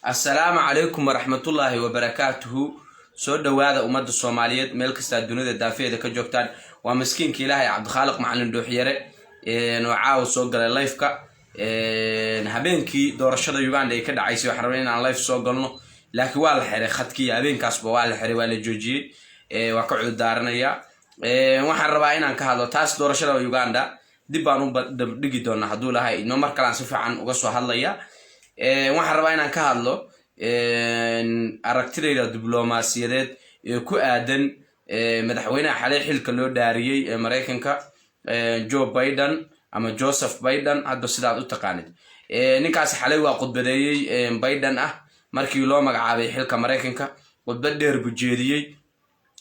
Assalaamu calaykum waraxmatullaahi wabarakaatuhu. Soo dhowaada, ummadda Soomaaliyeed, meel kastaa dunida daafeeda ka joogtaan. Waa maskiinka Ilaahay, Cabdikhaaliq Macalin Dhuuxyare, oo caawa soo galay liveka. Habeenkii doorashada Uganda ay ka dhacaysay waxaan rabay inaan live soo galno, laakiin waa la xiray khadkii. Habeenkaasba waa la xiray, waa la joojiyey. Waa ka cudurdaaranaya. Waxaan rabaa inaan ka hadlo taas doorashada Uganda. Dib baan u dhigi doonaa hadduu lahay idmo, mar kalean si fiican uga soo hadlaya. Waxaan rabaa inaan ka hadlo aragtidayda diblomaasiyadeed ee ku aadan madaxweynaha xalay xilka loo dhaariyey ee Maraykanka, Joe Biden ama Joseph Biden, hadba sidaad u taqaanid. Ninkaasi xalay waa khudbadeeyey Biden ah markii loo magacaabay xilka Maraykanka. Khudbad dheer buu jeediyey.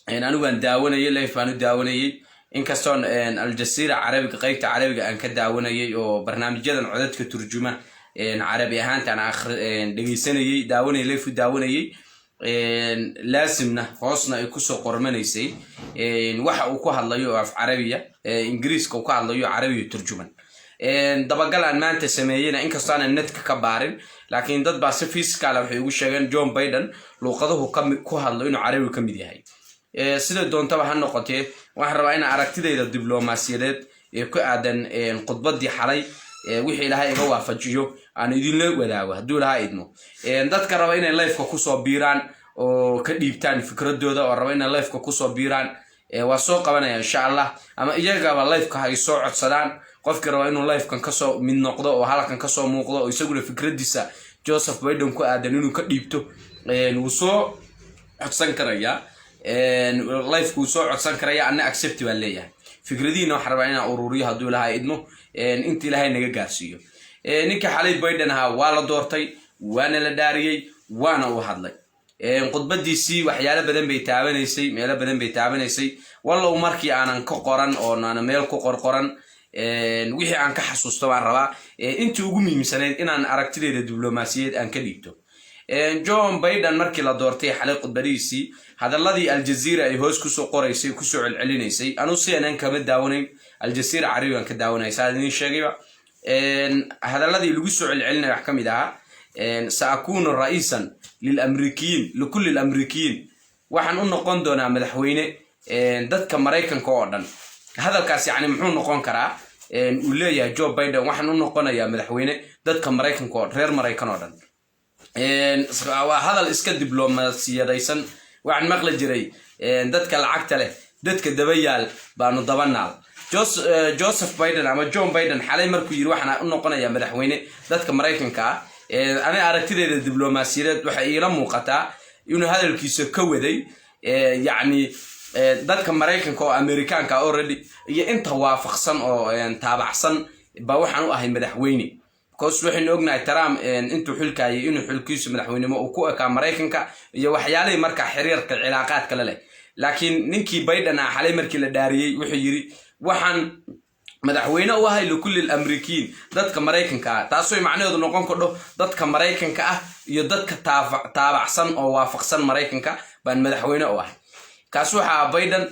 Anigu waan daawanayay, live baan u daawanayey, inkastoon Aljazeera Carabiga, qeybta Carabiga aan ka daawanayay, oo barnaamijyadan codadka turjuma Carabi ahaantaan dhegeysanayey, daawanayay, live u daawanayey. Laasimna hoosna ay kusoo qormanaysay waxa uu ku hadlayo oo af Carabiya, Ingiriiska uu ka hadlayo, Carabiya turjuman. Dabagal aan maanta sameeyeyna, inkastoo aanan netka ka baarin, laakiin dad baa si physical waxay ugu sheegeen John Biden luuqaduhu ku hadlo inuu Carabigu ka mid yahay. Sida doontaba ha noqotee, waxaan rabaa inaan aragtidayda diblomaasiyadeed ee ku aadan khudbaddii xalay, wixii Ilaahay iga waafajiyo, aan idinla wadaago hadduu Ilaha idmo. Dadka raba inay liveka kusoo biiraan oo ka dhiibtaan fikradooda, oo raba inay liveka kusoo biiraan, waa soo qabanaya insha Allah, ama iyagaba liveka hay soo codsadaan. Qofkii raba inuu livekan kasoo mid noqdo oo halkan kasoo muuqdo oo isaguna fikradiisa Joseph Biden ku aadan inuu ka dhiibto, wuu soo codsan karayaa liveka, wuu soo codsan karaya. Anna accept baan leeyahay. Fikradihiina waxaan rabaa inaan ururiyo hadduu Ilahay idmo, inta Ilaahay naga gaarsiiyo. Ninka xalay Biden ahaa waa la doortay, waana la dhaariyey, waana uu hadlay. Khudbadiisii waxyaalo badan bay taabanaysay, meelo badan bay taabanaysay. Wallow markii aanan ka qoran oo aanan meel ku qorqoran, wixii aan ka xasuusto baan rabaa intii ugu muhiimsanayd inaan aragtideeda diblomaasiyeed aan ka dhiibto. John Biden markii la doortay xalay khudbadihiisii, hadaladii Aljazeera ay hoos kusoo qoraysay, kusoo celcelinaysay, anuu CNN kama daawanayn, Aljazeera Carabi baan ka daawanay, saa idiin sheegayba. Hadaladii lagu soo celcelinaya wax ka mid ahaa: "سأكون رئيسا للأمريكيين، لكل الأمريكيين." Waxaan u noqon doonaa madaxweyne dadka Maraykanka oo dhan. Hadalkaas yani muxuu noqon karaa uu leeyahay Joe Biden, waxaan u noqonayaa madaxweyne dadka Maraykanka oo reer Maraykan oo dhan? Waa hadal iska diblomaasiyadaysan. Waxaan maqli jiray dadka lacagta leh, dadka daba yaal baanu daba naal. Joseph Biden ama John Biden xalay markuu yidhi waxaan u noqonayaa madaxweyne dadka Maraykanka ah, ani aragtideeda diblomaasiyadeed waxay iila muuqataa inuu hadalkiisa ka waday yacni dadka Maraykanka oo Amerikaanka already iyo inta waafaqsan oo taabacsan ba waxaan u ahay madaxweyne, because waxaynu ognahay Trump intuu xilkaayay inuu xilkiisu madaxweynimo uu ku ekaa Maraykanka iyo waxyaalihii markaa xiriirka cilaaqaadka la leh. Laakiin ninkii Biden ah xalay markii la dhaariyey wuxuu yidhi waxaan madaxweyne u ahay لكل الأمريكيين, dadka Maraykanka ah, taasoo macnaheedu noqon kadho dadka Maraykanka ah iyo dadka taabacsan oo waafaqsan Maraykanka baan madaxweyne u ahay. Kaas waxaa Biden.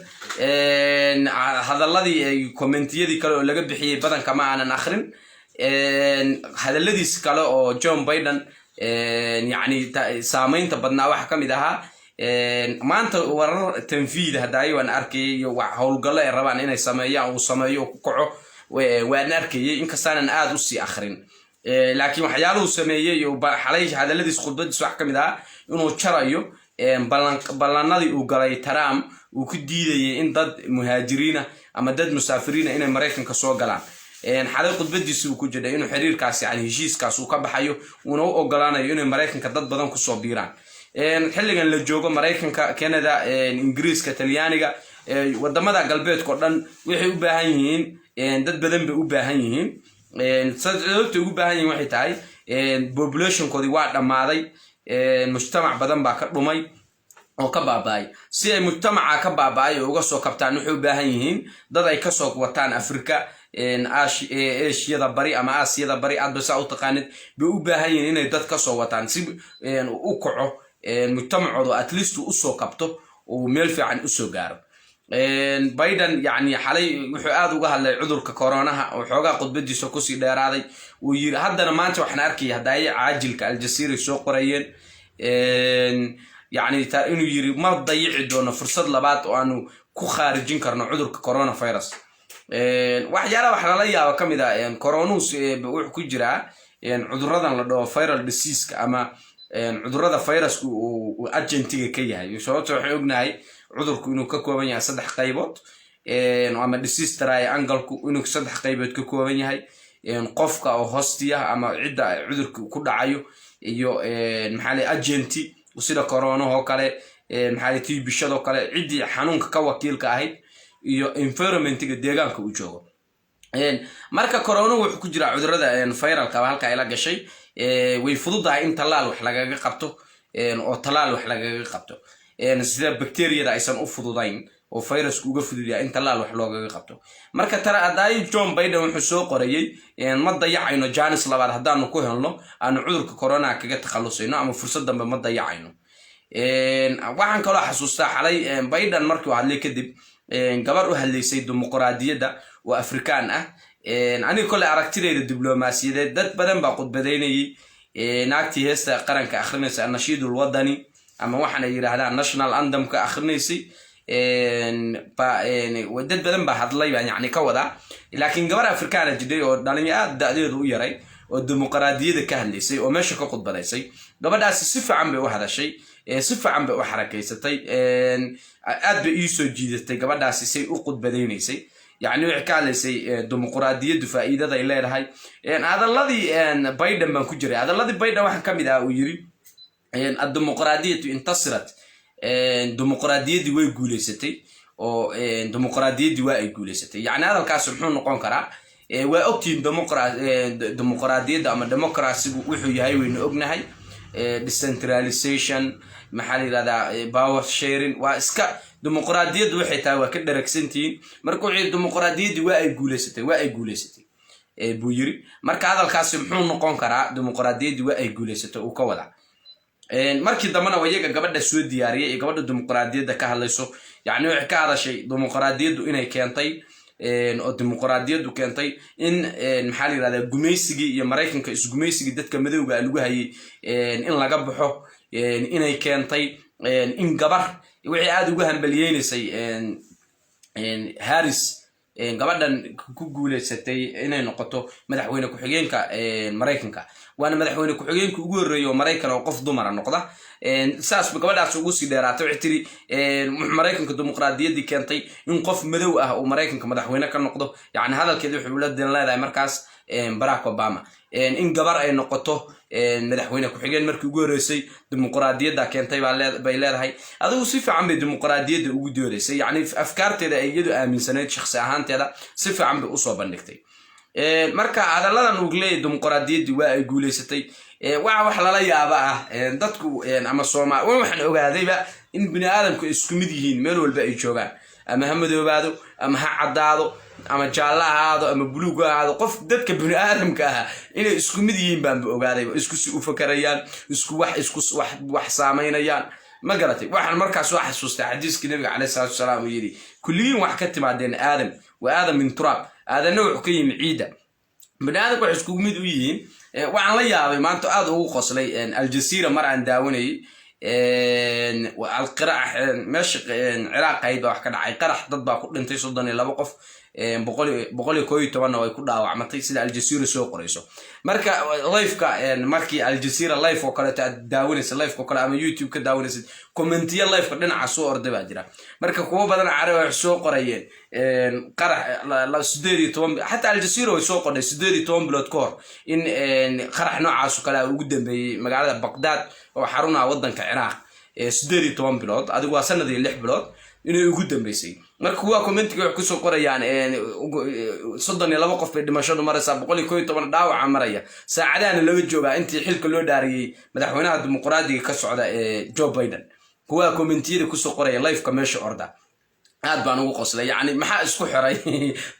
Hadaladii, commentiyadii kale oo laga bixiyey badanka ma aanan akhrin. Hadaladiis kale oo John Biden yacni saameynta badnaa waxaa ka mid ahaa maanta warar tanfiid hadaayo waan arkayay, iyo howlgallo ay rabaan inay sameeyaan, uu sameeyo oo ku kaco waan arkayay, inkastaanan aada usii akhrin. Laakiin waxyaaluhu sameeyey xalay hadaladiis, khudbadiis wax ka mid ahaa inuu jarayo ballanadii uu galay Trump, uu ku diidayay in dad muhaajiriina ama dad musaafiriina inay Maraykanka soo galaan. Xalay khudbadiisi uu ku jidhay inuu xiriirkaas, yani heshiiskaas, uu ka baxayo, uuna u ogolaanayo inay Maraykanka dad badan kusoo biiraan. Xilligan la joogo Maraykanka, Canada, Ingiriiska, Talyaaniga, wadamada galbeedka o dhan waxay u baahan yihiin dad badan bay u baahan yihiin. Sababtay ugu baahan yihiin waxay tahay populationkoodii waa dhammaaday, mujtamac badan baa ka dhumay oo ka baaba'ay. Si ay mujtamaca ka baaba'ay oo uga soo kabtaan, waxay u baahan yihiin dad ay kasoo wataan Afrika, Eshiyada Bari ama Aasiyada Bari, aadba saa u taqaanid, bay u baahan yihiin inay dad kasoo wataan si u kaco mujtamacoodu, at least uu usoo kabto, uu meel fiican usoo gaaro. Biden yani xalay wuxuu aad uga hadlay cudurka coronaha oo xoogaa khudbadiisa kusii dheeraaday. Uu yiri haddana maanta waxaan arkaya hadaaye caajilka Aljazeera soo qorayeen, yani inuu yiri ma dayici doono fursad labaad oo aanu ku khaarijin karno cudurka coronavirus. Waxyaalaha wax lala yaabo ka mid ah, coronuhu wuxuu ku jiraa cuduradan la dhaho viral diseaseka ama cudurada viruska uu agentiga ka yahay. Sababta waxaan ognahay cudurku inuu ka kooban yahay saddex qaybood, ama disease triangle-ku inuu saddex qaybood ka kooban yahay: qofka oo hostiya ama cidda cudurka ku dhacayo, iyo maxaa la agenti sida coronahoo kale, maxaa la tiibishadoo kale, ciddii xanuunka ka wakiilka ahayd, iyo environmentiga deegaanka uu joogo. Marka coronuhu wuxuu ku jiraa cudurada viralka. Halka ila gashay, way fududahay in tallaal wax lagaga qabto, oo tallaal wax lagaga qabto sida bacteriyada aysan u fududayn oo virusku uga fudud yahay in tallaal wax loogaga qabto. Marka tara adaayo John Biden wuxuu soo qorayey: ma dayacayno chance labaad haddaanu ku helno aanu cudurka corona kaga takhalusayno, ama fursad dambe ma dayacayno. Waxaan kaloo xasuustaa xalay Biden markii uu hadlay kadib, gabar u hadlaysay dimuqraadiyadda oo Afrikaan ah. Aniga kole aragtidayda diblomaasiyadeed, dad badan baa khudbadaynayay. Naagtii heesta qaranka akhrinaysa, النشيد الوطني, ama waxaana yidhaahdaan national anthemka akhrinaysay, dad badan baa hadlay baan yani ka wadaa. Laakiin gabar Afrikaana jidhay oo dhalinya aad da-deedu u yaray oo dimuqraadiyadda ka hadlaysay oo meesha ka khudbadaysay. Gabadhaasi si fiican bay u hadashay, si fiican bay u xarakaysatay, aad bay iisoo jiidatay gabadhaasi say u khudbadaynaysay. Yani waxay ka hadlaysay dimuqraadiyaddu faa'iidada ay leedahay. Hadalladii Biden baan ku jiray. Hadalladii Biden waxaa ka mid ah uu yiri: الديمقراطية انتصرت, dimuqraadiyaddii way guuleysatay, oo dimuqraadiyaddii waa ay guuleysatay. Yani hadalkaas muxuu noqon karaa? Waa ogtihiin dimuqraadiyadda ama democracygu wuxuu yahay, waynu ognahay. Decentralization, maxaa la yidhahdaa, power sharing, waa iska dimuqraadiyaddu waxay tahay, waa ka dheragsantihiin. Marka wuxuu dimuqraadiyaddii waa ay guuleysatay, waa ay guuleysatay buu yiri. Marka hadalkaasi muxuu noqon karaa? Dimuqraadiyaddii waa ay guuleysatay uu ka wadaa. Markii dambena iyaga gabadha soo diyaariyay ee gabadha dimuqraadiyadda ka hadlayso, yani waxay ka hadashay dimuqraadiyaddu inay keentay, oo dimuqraadiyaddu keentay in, maxaa la yidhahdaa, gumaysigii iyo Maraykanka isgumaysigii dadka madowga lagu hayay in laga baxo, inay keentay in gabar. Waxay aada ugu hambaliyeynaysay Harris, gabadhan ku guuleysatay inay noqoto madaxweyne ku-xigeenka Maraykanka, waana madaxweyne ku-xigeenka ugu horreeya oo Maraykan oo qof dumara noqda. Saas gabadhaas ugu sii dheeraatay. Waxay tiri Maraykanka dimuqraadiyaddii keentay in qof madow ah uu Maraykanka madaxweyne ka noqdo. Yani hadalkeed wuxuu ula dan leedahay markaas Barack Obama. In gabar ay noqoto madaxweyne ku-xigeen markii ugu horreysay dimuqraadiyadda keentay bay leedahay. Adigu si fiican bay dimuqraadiyadda ugu doodaysay. Yani afkaarteeda ay iyadu aaminsanayd shakhsi ahaanteeda si fiican bay usoo bandhigtay. Marka hadalladan uu leeyahy dimuqraadiyaddii waa ay guuleysatay, waxa wax lala yaaba ah dadku ama Sooma waxaan ogaadayba in bini aadamku ay isku mid yihiin meel walba ay joogaan, ama ha madoobaado ama ha caddaado ama jaallo ahaado ama buluug ha ahaado. Qof dadka bini aadamka ah inay isku mid yihiin baanba ogaadayba, isku si u fakarayaan, isku wax isku wax wax saamaynayaan. Ma garatay? Waxaan markaas soo xasuustay xadiiskii Nabiga caleyhi salaatu wasalaam uu yidhi: kulligiin wax ka timaadeen Aadam, وآدم من تراب, Aadanna wuxuu ka yimi ciidda. Bini aadamka waxay iskugu mid u yihiin. Waxaan la yaabay maanta, aad ugu qoslay, Aljazeera mar aan daawanayay, meesha Ciraaq ahayd baa wax ka dhacay, qarax, dad baa ku dhintay, 32 qof, 111-na way ku dhaawacmatay, sida Aljazeera soo qorayso. Marka liveka, markii Aljazeera live oo kaleeto aad daawanaysa, liveka oo kale ama YouTube ka daawanaysid, commentiya liveka dhinaca soo orday baa jira. Marka kuwo badan Carab wax soo qorayeen qarax 18, xataa Aljazeera way soo qordhay 18 bilood ka hor in qarax noocaas oo kale ugu dambeeyey magaalada Baqdaad oo xarunaha waddanka Ciraaq. 18 bilood, adigu waa sanad iyo 6 bilood inay ugu dambeysay. Marka kuwa commentiga waxay kusoo qorayaan 32 qof bay dhimashadu maraysaa, 111 dhaawaca maraya, saacadahana laga joogaa intii xilka loo dhaariyey madaxweynaha dimuqraadiga ka socda ee Joe Biden. Kuwa commentiyada kusoo qoraya liveka meesha orda, aad baan ugu qoslay. Yacni maxaa isku xiray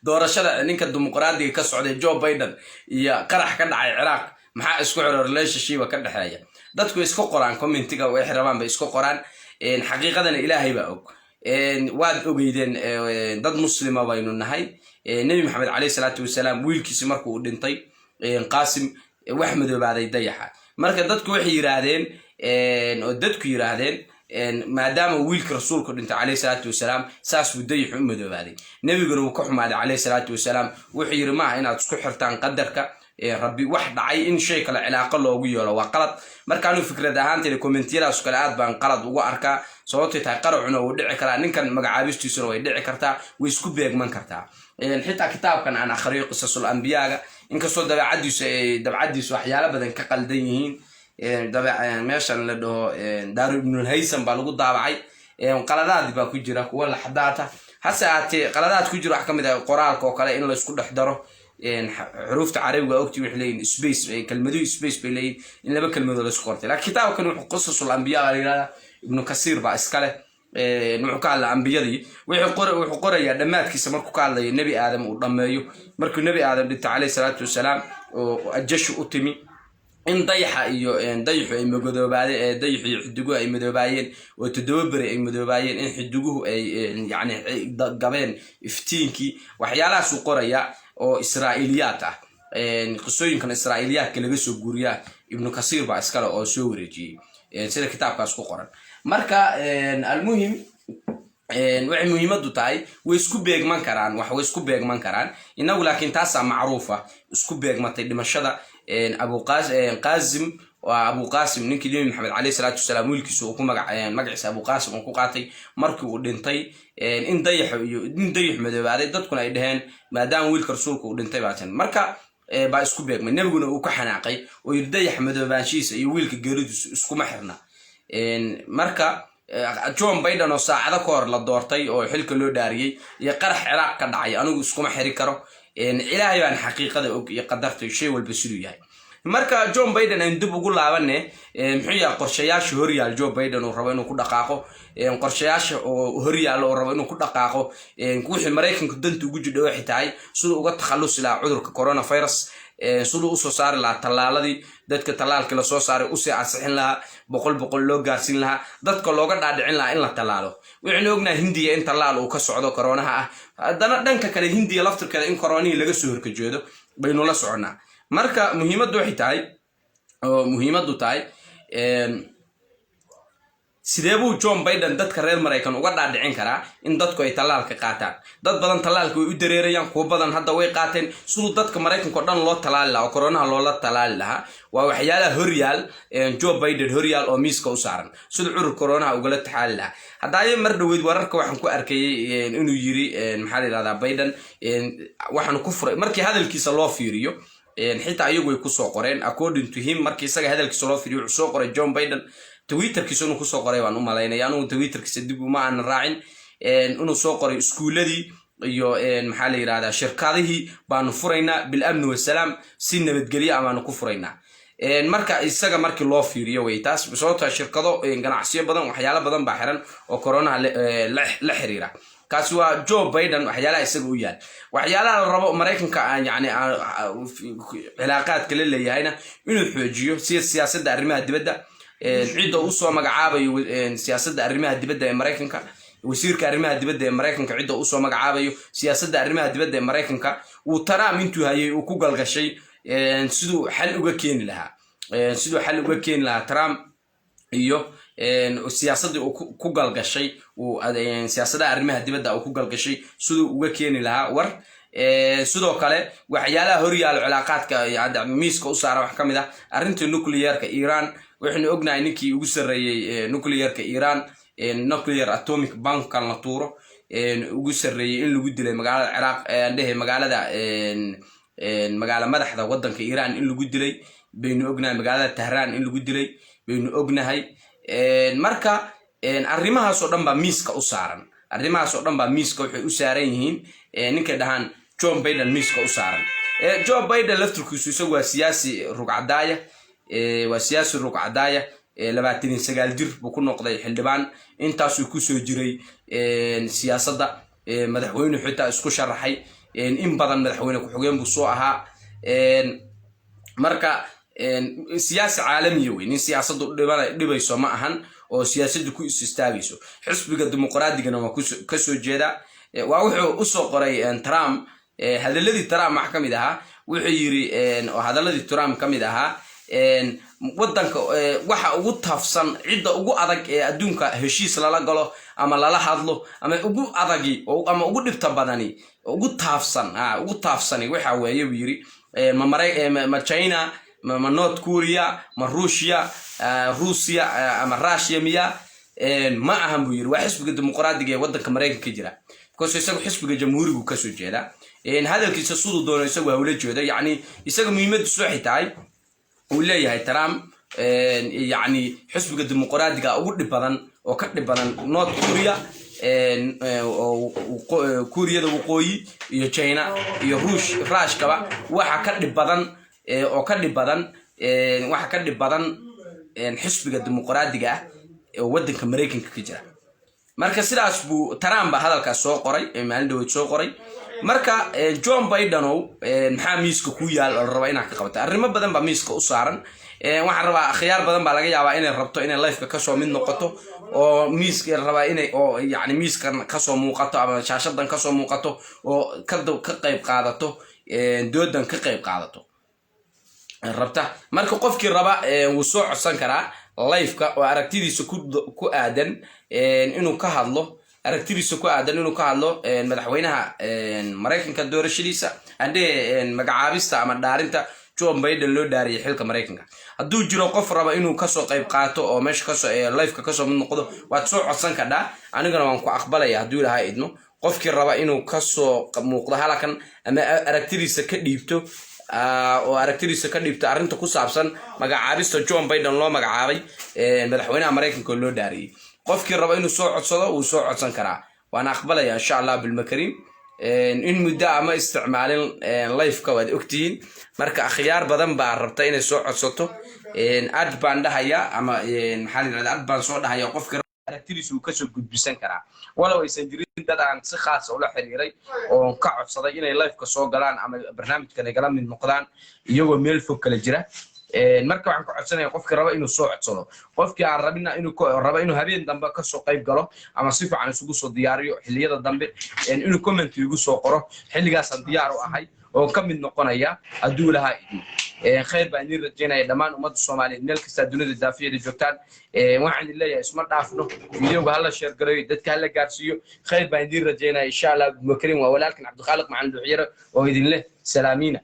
doorashada ninka dimuqraadiga ka socda Joe Biden iyo qarax ka dhacay Ciraaq? Maxaa isku xiray? Relationship ka dhexeeya? Dadku iska qoraan commentiga, waxay rabaan bay iska qoraan, xaqiiqadana Ilaahay baa og. Waad ogeydeen, dad Muslima baynu nahay. Nebi Maxamed caleyhi salaatu wasalaam wiilkiisi markuu uu dhintay, Qaasim, wax madoobaaday dayaxa. Marka dadku waxay yiraahdeen oo dadku yiraahdeen, maadaama wiilka Rasuulku dhintay caleyhi salaatu wasalaam, saas buu dayaxu u madoobaaday. Nebiguna wuu ka xumaaday caleyhi salaatu wasalaam. Wuxuu yidhi, maaha inaad isku xirtaan qadarka Rabbi, wax dhacay in shay kale cilaaqo loogu yeelo waa qalad. Marka anuu fikrad ahaantayda commentiyadaas kale aad baan qalad ugu arkaa, sababtay tahay qaracuna wuu dhici karaa, ninkan magacaabistiisuna way dhici kartaa, way isku beegman kartaa. Xitaa kitaabkan aan akhriyo, Qisasul Ambiyaaga, inkastoo dabeecadiisu ay dabcadiisu waxyaalo badan ka qaldan yihiin, meeshan la dhaho Daaru Ibnulhaysam baa lagu daabacay, qaladaad baa ku jira, kuwa laxdaata. Hase ahaatee qaladaad ku jira wax ka mid ah qoraalka oo kale in laysku dhex daro xuruufta Carabiga. Ogti waxay leeyihin space, kelmaduhu space bay leeyihin, in laba kelmadood laisku qortay. Laakiin kitaabkan wuxuu Qisasul Ambiya baa la yidhahdaa, Ibnu Kasiir baa iska leh. Wuxuu ka hadlaa ambiyadii. Wuxuu qorayaa dhammaadkiisa markuu ka hadlayo Nebi Aadam uu dhammeeyo, markuu Nebi Aadam dhintay caleyhi salaatu wasalaam oo ajashu u timi, in dayaxa iyo dayaxu ay madoobaadeen, dayaxu iyo xidiguhu ay madoobaayeen oo 7 beri ay madoobaayeen, in xidiguhu ay yani gabeen iftiinkii. Waxyaalahaasuu qoraya oo Israa'iiliyaad ah, qisooyinkan Israa'iiliyaadka laga soo guuriyaa. Ibnu Kasiir baa iskale oo soo wareejiyey sida kitaabkaas ku qoran. Marka almuhim, waxay muhiimadu tahay way isku beegman karaan, wax way isku beegman karaan inagu, laakiin taasaa macruufa isku beegmatay dhimashada Abuqaasim. Waa Abuqaasim ninkii Nebi Maxamed caleyhi salaatu wasalaam wiilkiisu uu ku magac magaciisa Abuqaasim uu ku qaatay. Markii uu dhintay in dayax iyo in dayax madoobaaday, dadkuna ay dhaheen maadaama wiilka Rasuulka uu dhintay baa tan. Marka baa isku beegmay, nebiguna uu ka xanaaqay oo yidhi dayax madoobaanshihiisa iyo wiilka geeridiisu iskuma xirna. Marka John Biden oo saacado ka hor la doortay oo xilka loo dhaariyey iyo qarax Ciraaq ka dhacay anigu iskuma xiri karo. Ilaahay baan xaqiiqada og iyo qadarta shay walba siduu yahay. Marka John Biden aynu dib ugu laabane. Muxuu yahay qorshayaasha horyaal Joe Biden uu rabo inuu ku dhaqaaqo? Qorshayaasha oo horyaal oo rabo inuu ku dhaqaaqo, wixii Maraykanku danta ugu jidha waxay tahay siduu uga takhallusi lahaa cudurka coronavirus, siduu usoo saari lahaa tallaaladii, dadka tallaalkii lasoo saaray usii ansixin lahaa, 100% loo gaarsiin lahaa, dadka looga dhaadhicin lahaa in la tallaalo. Waxaynu ognahay Hindiya in tallaal uu ka socdo koronaha ah. Haddana dhanka kale Hindiya laftirkeeda in koronihii laga soo horkajeedo baynu la soconnaa. Marka muhiimaddu waxay tahay oo muhiimaddu tahay, sidee buu John Biden dadka reer Maraykan uga dhaadhicin karaa in dadku ay tallaalka qaataan? Dad badan tallaalka way u dareerayaan, kuwo badan hadda way qaateen. Siduu dadka Maraykanka o dhan loo tallaali lahaa oo koronaha loola tallaali lahaa waa waxyaalaha horyaal Joe Biden, horyaal oo miiska u saaran, siduu cudur koronaha ugala taxaali lahaa. Haddaayo mar dhoweyd wararka waxaan ku arkayay inuu yiri, maxaa la yidhahdaa, Biden waxaan ku furay, markii hadalkiisa loo fiiriyo, xitaa iyagu way kusoo qoreen, according to him, markii isaga hadalkiisa loo fiiriyo, wuxuu soo qoray John Biden Twitterkiisa inuu kusoo qoray baan u malaynaya. Anugu Twitterkiisa dib uma aanan raacin. Inuu soo qoray iskuuladii iyo, maxaa la yidhahdaa, shirkadihii baanu furaynaa bilamni wasalaam, si nabadgelyo ah baanu ku furaynaa. Marka isaga markii loo fiiriyo wey taas, sababtaa shirkado, ganacsiyo badan, waxyaalo badan baa xiran oo koronaha la xiriira. Kaasi waa Joe Biden waxyaalaha isaga u yaal. Waxyaalaha la rabo Maraykanka yani cilaaqaadka la leeyahayna inuu xoojiyo, sida siyaasadda arrimaha dibadda, cidda usoo magacaabayo siyaasadda arrimaha dibadda ee Maraykanka, wasiirka arrimaha dibadda ee Maraykanka cidda usoo magacaabayo, siyaasadda arrimaha dibadda ee Maraykanka uu Trump intuu hayay uu ku galgashay, siduu xal uga keeni lahaa, siduu xal uga keeni lahaa Trump iyo siyaasaddii uu ku galgashay, siyaasadaha arrimaha dibadda uu ku galgashay siduu uga keeni lahaa war. Sidoo kale waxyaalaha horyaalo cilaaqaadka miiska u saara wax ka mid ah arrinta nuclearka Iran. Waxaynu ognahay ninkii ugu sarreeyey nuclearka Iran, nuclear atomic bombkan la tuuro ugu sarreeyey, in lagu dilay magaalada Ciraaq, dhehe magaalada, magaala madaxda waddanka Iran in lagu dilay baynu ognahay, magaalada Tahraan in lagu dilay baynu ognahay. Marka arrimahaas oo dhan baa miiska u saaran. Arrimahaas oo dhan baa miiska waxay u saaran yihiin ninkay dhahaan John Biden miiska u saaran. Joe Biden laftirkiisu isagu waa siyaasi rugcadaaya, waa siyaasi rugcadaaya. 29 jir buu ku noqday xildhibaan. Intaasuu kusoo jiray siyaasadda, madaxweyne xitaa isku sharaxay, in badan madaxweyne ku-xigeen buu soo ahaa. Marka siyaasi caalamiya wey, nin siyaasaddu dhibayso ma ahan. oo siyaasadda ku is istaagayso. Xisbiga Dimuqraadigana waa kasoo jeeda. Waa wuxuu usoo qoray Trump. Hadaladii Trump wax ka mid ahaa, wuxuu yiri, oo hadaladii Trump ka mid ahaa, wadanka waxa ugu taafsan, cidda ugu adag ee adduunka heshiis lala galo ama lala hadlo ama ugu adagi ama ugu dhibta badani, ugu taafsan, ugu taafsani waxa weeye, buu yiri, ma China, ma North Korea, ma Ruushia, Ruusiya ama Russia miya? Ma ahan, buu yiri, waa xisbiga Dimuqraadiga ee waddanka Maraykanka ka jira, because isagu xisbiga Jamhuurigu kasoo jeeda. Hadalkiisa siduu doono isagu hawla jeedo. Yacni isaga muhiimadiisu waxay tahay, uu leeyahay Trump, yacni xisbiga Dimuqraadiga ugu dhib badan oo ka dhib badan North Korea, Kuuriyada Waqooyi, iyo China iyo Ruush, Ruushkaba waxa ka dhib badan oo ka dhib badan, waxa ka dhib badan xisbiga Dimuqraadiga ah oo waddanka Maraykanka ka jira. Marka sidaas buu Trump ba hadalkaas soo qoray, maalin dhaweyd soo qoray. Marka John Bidenow, maxaa miiska ku yaal oo la rabaa inaad ka qabata? Arrimo badan baa miiska u saaran. Waxaan rabaa, akhyaar badan baa laga yaabaa inay rabto inay liveka kasoo mid noqoto oo miiska rabaa inay oo yani miiskan kasoo muuqato ama shaashadan kasoo muuqato oo ka qayb qaadato, doodan ka qayb qaadato rabta. Marka qofkii raba wuu soo codsan karaa liveka oo aragtidiisa ku aadan inuu ka hadlo, aragtidiisa ku aadan inuu ka hadlo madaxweynaha Maraykanka doorashadiisa andhe, magacaabista ama dhaarinta John Biden loo dhaariyay xilka Maraykanka. Hadduu jiro qof raba inuu kasoo qayb qaato oo meesha kasoo liveka kasoo mid noqdo, waad soo codsan kadhaa, anigana waan ku aqbalaya hadduu Ilahay idmo. Qofkii raba inuu kasoo muuqdo halakan ama aragtidiisa ka dhiibto, oo aragtidiisa ka dhiibto arrinta ku saabsan magacaabista John Biden loo magacaabay madaxweynaha Maraykanka oo loo dhaariyey, qofkii raba inuu soo codsado wuu soo codsan karaa, waana aqbalaya insha Allah bilmakariim. In muddo ama isticmaalin liveka waad ogtihiin. Marka akhyaar badan baa rabta inay soo codsato. Add baan dhahaya ama maxaa la yirahda, add baan soo dhahaya. Qofkii aragtidiisa uu kasoo gudbisan karaa, walow aysan jirin dad aan si khaasa ula xiriiray oon ka codsaday inay liveka soo galaan ama barnaamijkan ay gala mid noqdaan iyagoo meel fog kala jira. Marka waxaan ka codsanaya qofkii raba inuu soo codsado. Qofkii aan rabina, inuu raba inuu habeen dambe kasoo qayb galo ama si fiican isugu soo diyaariyo xilliyada dambe, inuu comment igu soo qoro, xilligaasaan diyaar u ahay oo ka mid noqonaya hadduu Ilahay idmo. Khayr baan idin rajaynaya dhammaan ummadda Soomaaliyeed meel kastaa dunida daafiyeeda joogtaan. Waxaan idin leeyahay, isma dhaafno. Videoga hala share gareeyo, dadka hala gaarsiiyo. Khayr baan idin rajaynaya insha Allah. Abdulkarim waa walaalkan Cabdikhaaliq Macalin Dhuuxyare oo idin leh salaamiina.